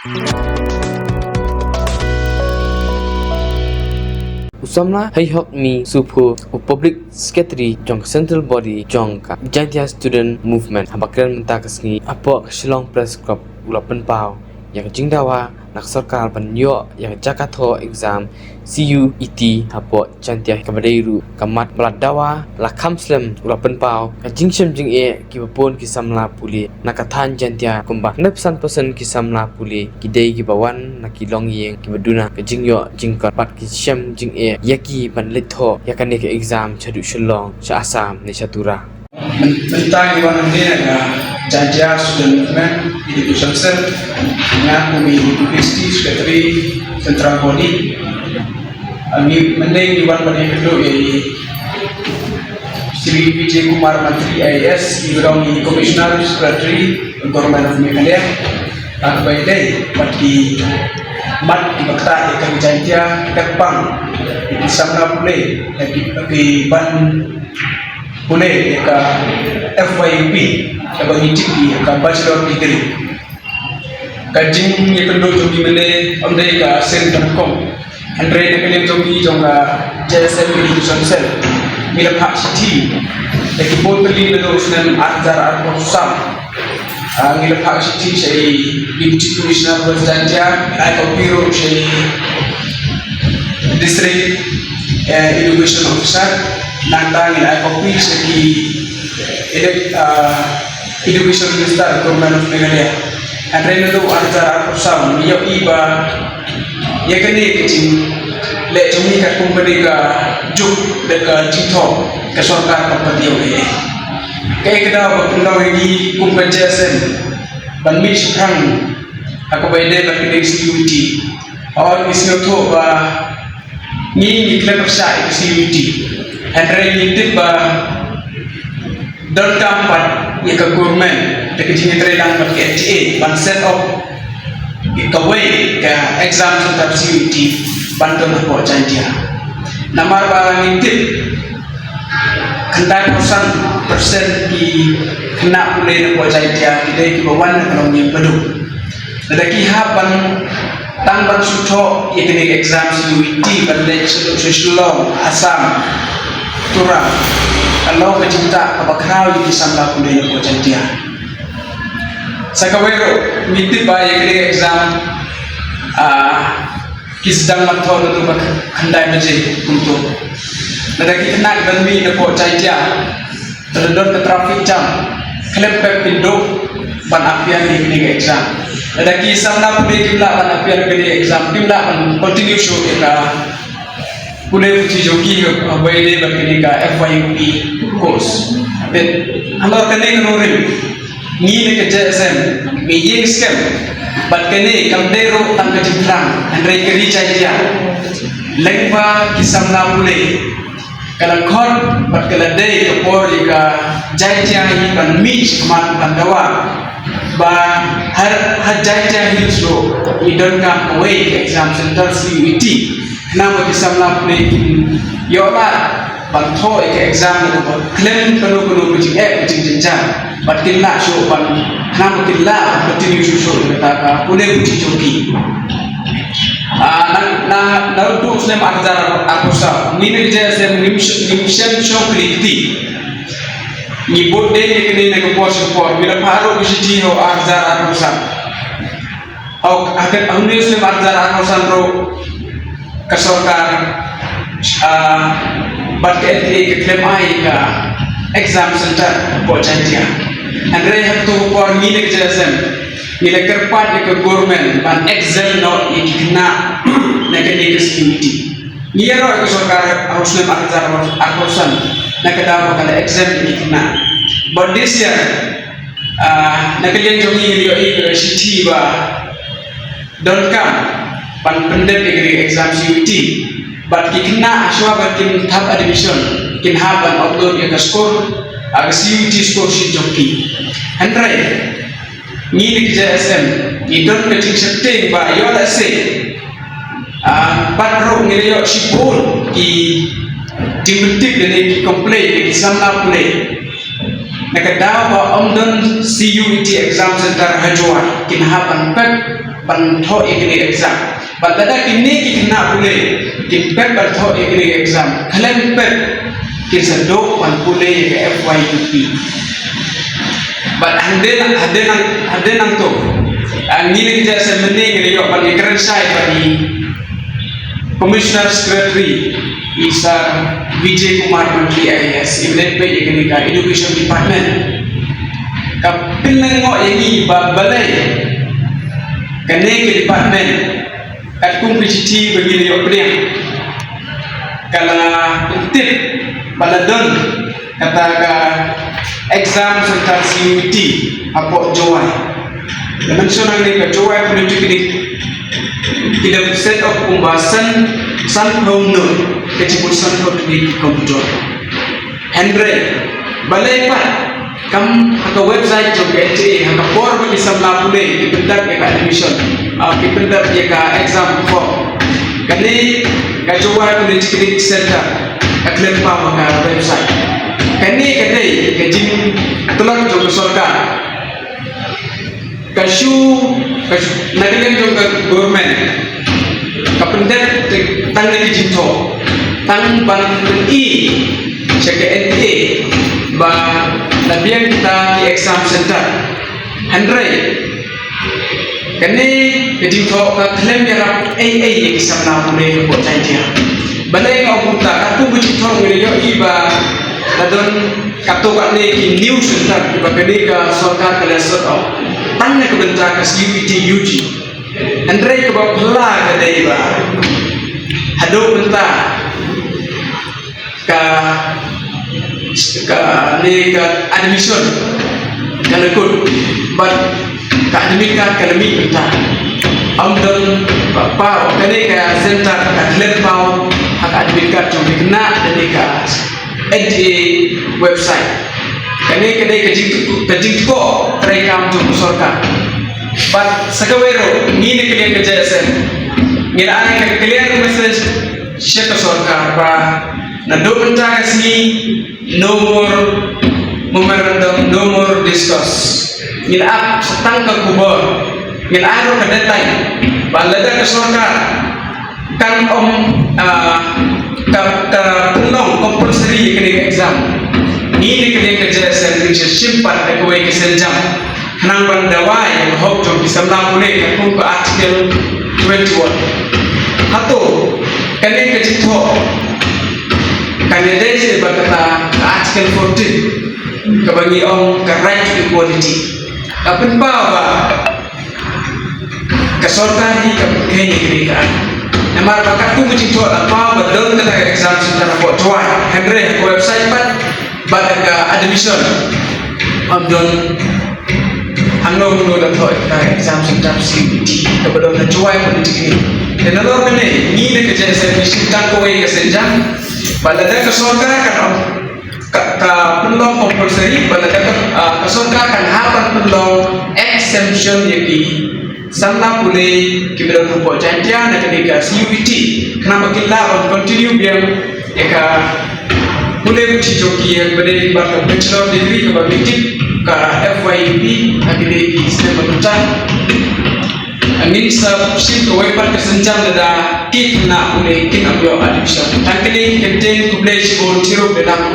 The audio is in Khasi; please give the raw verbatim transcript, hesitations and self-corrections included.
U samla Heihokmi Suphu, u Public Secretary jong ka Central Body jong ka Jaintia Student Movement, haba kren mynta ka sngi hapoh ka Shillong Press Club, u la pynpaw ïa ka jingdawa na ka sorkar ban ïoh ïa ka jaka thoh exam C U E T hapoh Jaintia, kaba dei ruh ka mat ba la dawa la kham slem. U la pynpaw ka jingshem jingeh kiba bun ki samla pule na ka thaiñ Jaintia, kumba khyndai phew san percent ki samla pule ki dei kiba wan na ki longïing kiba duna ka jingïoh jingkot, bad ki shem jingeh ïa ki ban leit thoh ïa kane ka exam shaduh Shillong, sha Assam ne sha Tura. Myn-, mynta ngi wan hangne na ka Jaintia Student Movement Education Cell, nga kum i P S T Secretary Central Body. Ah, ngi mynne ngi wan ban ïakynduh ïa i Shri Vijay Kumar Mantri I A S, i ba long i Commissioner Secretary Government of Meghalaya. Ah, kaba ïadei bad ki mat kiba ktah ïa ka Jaintia, kyrpang ïa ki samla pule, ïa ki, ïa ki ban pule ïa ka F Y U P, kaba ngi tip ïa ka bachelor degree. Ka jingïakynduh jong ngi mynne ym dei ka seng ka nyngkong. Hynrei na ka liang jong ngi jong ka J S M Education Cell, ngi la phah shithi da ki bun tylli naduh u snem ar hajar arphew saw. Ah, ngi la phah shithi sha i Deputy Commissioner West Jaintia, ngi la ai copy ruh sha i District, eh, Education Officer, nangta ngi la ai copy sha ki elect, ah, Education Minister Government of Meghalaya. Hynrei naduh ar hajar arphew saw ngi ïohi ba ïa kane ka jingleh jong ngi katkum kane ka juk da ka jingthoh, ka sorkar kam pat ïoh ei ei. Kaei ka daw ba pynlong ïa ngi kum ka J S M ban mih shaphrang ha kaba ïadei bad kane ka C U E T? Hooid, ngi sngewthuh ba ngi, ngi khlem pyrshah ïa ka C U E T. Hynrei ngi tip ba donkam pat ïa ka government da ka jingïatreilang bad ka L T A ban set up ïa kawei ka exam center C U E T ban don hapoh Jaintia. Namar ba ngi tip khyndai phew san percent ki khynnah pule na hapoh Jaintia ki dei kiba wan na ka longïing baduk. Lada ki hap ban, tang ban shu thoh ïa kane ka exam C U E T ban leit sha, sha Shillong, Assam, Tura, ka long ka jingtah kaba khraw ïa ki samla pule na hapoh Jaintia. Sa kawei ruh, ngi tip ba ïa kane ka exam, ah, ki sdang ban thoh naduh ba khyndai baje kumto. Lada ki khynnah ki ban mih na hapoh Jaintia, lada don ka traffic jam, khlem pep phin duh ban ap ïa kane ka exam. Lada ki samla pule kim lah ban ap ïa kane ka exam, kim lah ban continue shuh ïa ka pule puthi jong ki, ha kaba ïadei bad kane ka F Y U P course. Bad halor kane ka nongrim, ngi na ka J S M ngi ïeng skhem, bad kane kam dei ruh tang ka jingthrang, hynrei ka ri Jaintia lyngba ki samla pule, ka la khot bad ka la dei ka por ïa ka Jaintia hi ban mih shakhmat ban dawa ba ha, ha Jaintia Hills ruh ngi donkam kawei ka exam center C U E T. Khnang ba ki samla pule kin ïoh lad ban thoh ïa ka exam na kaba khlem kano kano ka jingeh ka jingjynjar, bad kin lah shuh ban, khnang ba kin lah ban continue shuh shuh ïa kata ka pule puthi jong ki. Ah, na, na, naduh u snem ar hajar arphew saw ngi na ka J S M ngim sh-, ngim shem shongkti kti. Ngi bud dei ïa kane na ka por sha ka por, ngi la phah ruh ka shithi ha u ar hajar arphew saw. Hok, ha ka, ha une u snem ar hajar arphew san ruh ka sorkar, ah, bad ka L T A ka khlem ai ka exam center hapoh Jaintia. Hynrei ha kato ka por ngi na ka J S M ngi la kyrpad ïa ka government ban exempt noh ïa ki khynnah na kane ka C U E T. Ngi ïaroh ïa ka sorkar ha u snem ar hajar arphew san na ka daw ba ka la exempt ïa ki khynnah. But this year, ah, na ka liang jong ngi ngi la ïohi ka shithi ba donkam ban pyndep ïa ka exam C U E T. Bad ki khynnah shuwa ba kin thap admission kin hap ban upload ïa ka score, ah, ka C U E T score sheet jong ki. Hynrei ngi na ka J S M ngi don ka jingsheptieng ba ïoh lehse, ah, pat ruh ngi la ïoh shibun ki jingpyntip lane ki complain na ki samla pule na ka daw ba ym don C U E T exam center ha Jowai, kin hap ban pep ban thoh ïa kine exam. Bad lada kine ki khynnah pule kim pep ban thoh ïa kine exam, khlem pep kin sa duh ban pule ïa ka F Y U P. Bad hadien, hadien nang, hadien nangto, ah, ngi la ïa jia seh mynne ngi la ïoh ban ïakren shai bad i Commissioner Secretary, i Sir Vijay Kumar Mantri I A S, i ba dei peit ïa kane ka Education Department. Ka pynlong ïa ngi ba balei kane ka department, katkum ka shithi ba ngi la ïoh pdiang, ka la pyntip ba la don kata ka exam center C U E T hapoh Jowai. La mention hangne ka Jowai Polytechnic, ki la set up kumba san, sanphew ngut, ka jingmut sanphew tylli ki computer. Hynrei balei pat, kam ha ka website jong ka N T A, ha ka por ba ki samla pule ki pyndap ïa ka admission, ah, ki pyndap ïa ka exam form, kane ka Jowai Polytechnic Center ka khlem paw ha ka website. Kane ka dei ka jingtlot jong ka sorkar. Ka shu, ka shu, na ka liang jong ka government, ka pyndep tang na ki jingthoh, tang ban pyni sha ka N T A ba la biang kita ki exam center. Hynrei kane ka jingthoh ka khlem ïarap ei ei ïa ki samla pule hapoh Jaiñtia. Balei nga ong kumta? Katkum ka jingthoh ngi la ïohi ba la don katto katne ki new center kiba kane ka sorkar ka la set up tang na ka bynta ka C U E T U G. Hynrei kaba phylla ka dei ba haduh mynta ka, kane ka admission ka la kut, bad ka admit card ka la mih mynta. Ym don ba paw, kane ka center ka khlem paw ha ka admit card jong ki khynnah, kane ka N T A website. Kane ka dei ka jing, ka jingthoh treikam jong ka sorkar. Bad sa kawei ruh, ngi na ka liang ka J S N ngi la ai ka clear message sha ka sorkar ba naduh mynta ka sngi, no more memorandum, no more discourse. Ngi la ap sa tang ka khubor, ngi la ai ruh ka deadline ba lada ka sorkar kan ym, ah, ka, ka pynlong compulsory ïa kane ka exam, ngi na ka liang ka J S N ngin sa shim pat da kawei ka sienjam khnang ban dawa ïa ka hok jong ki samla pule katkum ka Article twenty-one. Hato kane ka jingthoh kan ïadei seh bad kata ka Article fourteen, kaba ngi ong ka right to equality? Ka pynpaw ba ka sorkar hi ka pynkheiñ ïa kane ka ain. Namar ba katkum ka jingthoh la paw ba don kata ka exam center hapoh Jowai, hynrei ha ka website pat bad ka admission ym don hangno hangno la thoh ïa kata ka exam center C U E T kaba don ha Jowai Polytechnic. Te nalor kane ngi na ka J S N ngi shim tang kawei ka sienjam ba lada ka sorkar kan ym ka, ka pynlong compulsory, ba lada ka, ah, ka sorkar kan hap ban pynlong exemption ïa ki samla pule kiba don hapoh Jaiñtia na kane ka C U E T, khnang ba kin lah ban continue biang ïa ka pule puthi jong ki, ïa kaba dei lyngba ka bachelor degree kaba ngi tip ka F Y U P ha kine ki snem ba mynta. Ngin sa shim kawei pat ka sienjam lada ki khynnah pule kin ym ïoh admission. Tang kine ki kyntien, khublei shibun, chirup dei lang.